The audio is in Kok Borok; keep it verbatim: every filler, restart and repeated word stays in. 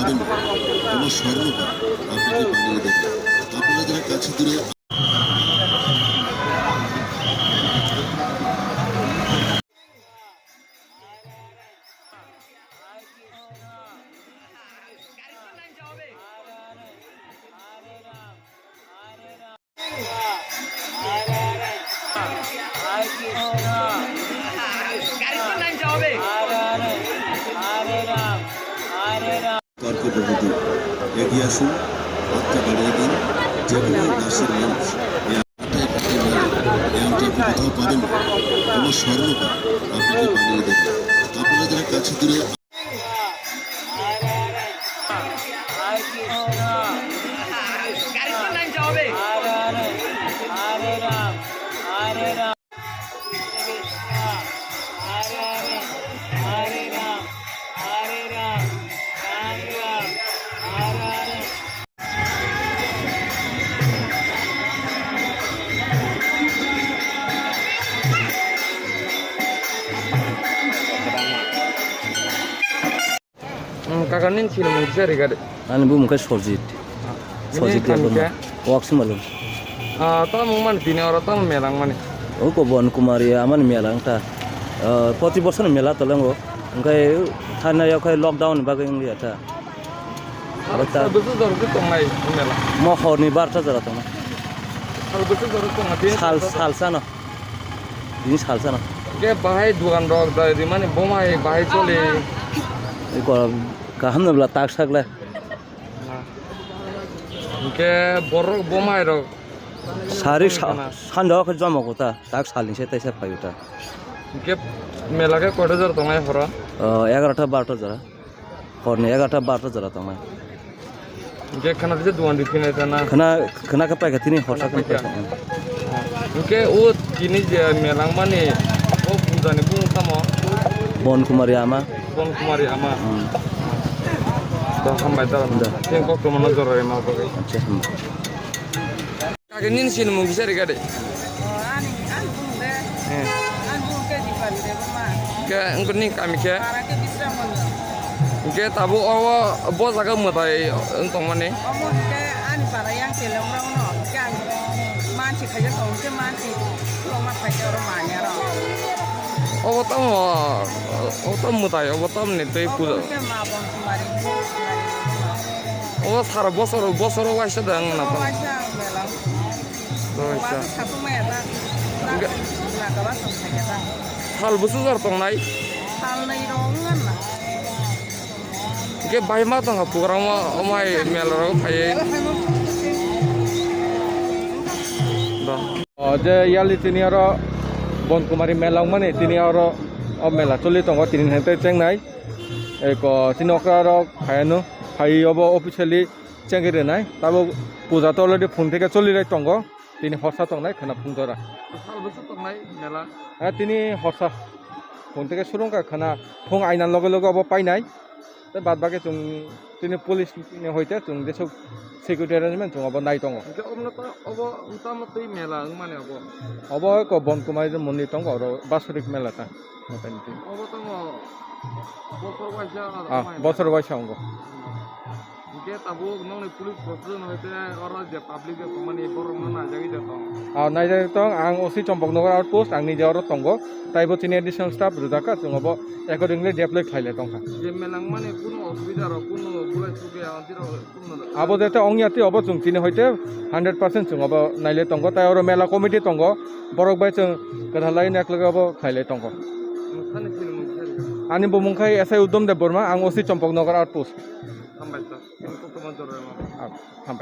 কোনো স্বর্ণকার আপনাকে বানিয়ে দেবে। আপনারা যারা কাছে দূরে তর্ক বহুদূর। এগিয়ে আসুন, হাতটা বাড়িয়ে দিন, যে কোনো দাসের মানুষ। এই আটায় পাতায় মেলা, এই আংটি আপনি কোথাও পাবেন না। কোনো স্বর্ণকার আপনাকে বানিয়ে দেবে। আপনারা যারা কাছে দূরে Hmm, kaka nini sinimung kisa rega de. Ani bumung khe Sorjit. Nini Sorjit kami Debbarma. Khe? Wak Simalung. Ah, tamo mani tini oro tamo mela wngmani? Uko Bon Kumari amani mela wngkha. Ah, proti bosor ni mela tolengo. Hwnkhe thanai o khe lockdown ni bagwi wngya ta. Aro ta sal bwswk jora khe tongnai o mela? Mo horni barta jora tongnai. Sal bwswk jora tongnai? Sal, sal sano. Tini salsa no. Hwnkhe bahai dugan rok da rimani bomai bahai choli. Iko kaham no bla tak sak le. Hwnkhe borok bomai rok. Sari sa-, sanja o khe joma kota tak salni se taisa phaio ta. Hwnkhe mela khe koita jora tongnai horo? O, egarota barota jora. Horni egarota barota jora tongnai. Hwnkhe khwna kisa duan di phinai ta na? Khwna, khwna khe paikha tini horsa khwna paikha. Hwnkhe o tini je mela wngmani o puja ni bumung tamo? Bon Kumari Ama. Bon Kumari Ama. Hmm. To hambai da. Da. Tei kok tongmano jora rwna bagwi. Acha, hmm. Kake nini sinimung kisa rega de? Oh, ani, ani bumung de. Hmm. Ani bumung khe Dipali Debbarma. Ke, wngkha nini kami khe? Para khe Bisramganj. Hwnkhe tabuk o, o, bo jaga mwtai wng tongmani? Omo hwnkhe ani para yang cheleng rok no, hwnkhe ang mansi khaijak tong, hwnkhe mansi khulokma phaikhe oro manya rok. Obo tamo, obo tamo mwtai, obo tamoni tei puja. Obo hwnkhe ma Bon Kumari. Obo sara bosor, bosoro waisa da wng na tamo? Waisa ang mela. Waisa. Waisa satung maya da. Ga- Naga waisa satung maya da. Sal bwswk jora tongnai? Salnwi rok wng na. Hwnkhe bahai ma tongkha program o, omai mela rok phaiwi. Da. O, je yali tini oro Bon Kumari mela wngmani, tini oro o mela choli tongo, tini hai tei chengnai. Eko tini okra rok phaiano, phai obo officially chengwi rwnai. Tabuk puja to already phung theke choli rai tongo, tini horsa tongnai khwna phung jora. Sal bwswk tongnai mela? Eh, tini horsa phung theke surungkha khwna phung ainan loge loge obo painai. Tei bad baki chwng tini police ni hoite chwng jesuk security arrangement chwng obo nai tongo. Hwnkhe obono ta, obo tamo twi mela wngmani obo? Obo ko Bon Kumari mondir tongo, oro basorik mela ta. Motamoti. Obo tamo bosor waisa. Ah, mai bosor waisa ongo. Hwnkhe tabuk nokni police protection hoite oro je public je tongmani borokno naijagwi je tong. Ah, naijagwi tong, ang O C Chompoknagar outpost, ang nije oro tongo. Taibo chini additional staff rwjakha, chwng obo accordingly deploy khlailai tongkha. Je mela wngmani kunu osubida rok, kunu bulai sugya, antiro kunu. Abo jete ongya twi obo chwng chini hoite hundred percent chwng obo nailai tongo. Tai oro mela committee tongo, borok bai chwng kwthalai naikhlai obo khlailai tongo. Nokthani sinimung khe? Ani bumung khai S I Uddom Debbarma, ang O C Chompoknagar outpost. Hambai sir. Ang koktwma jorao. Ah, ham.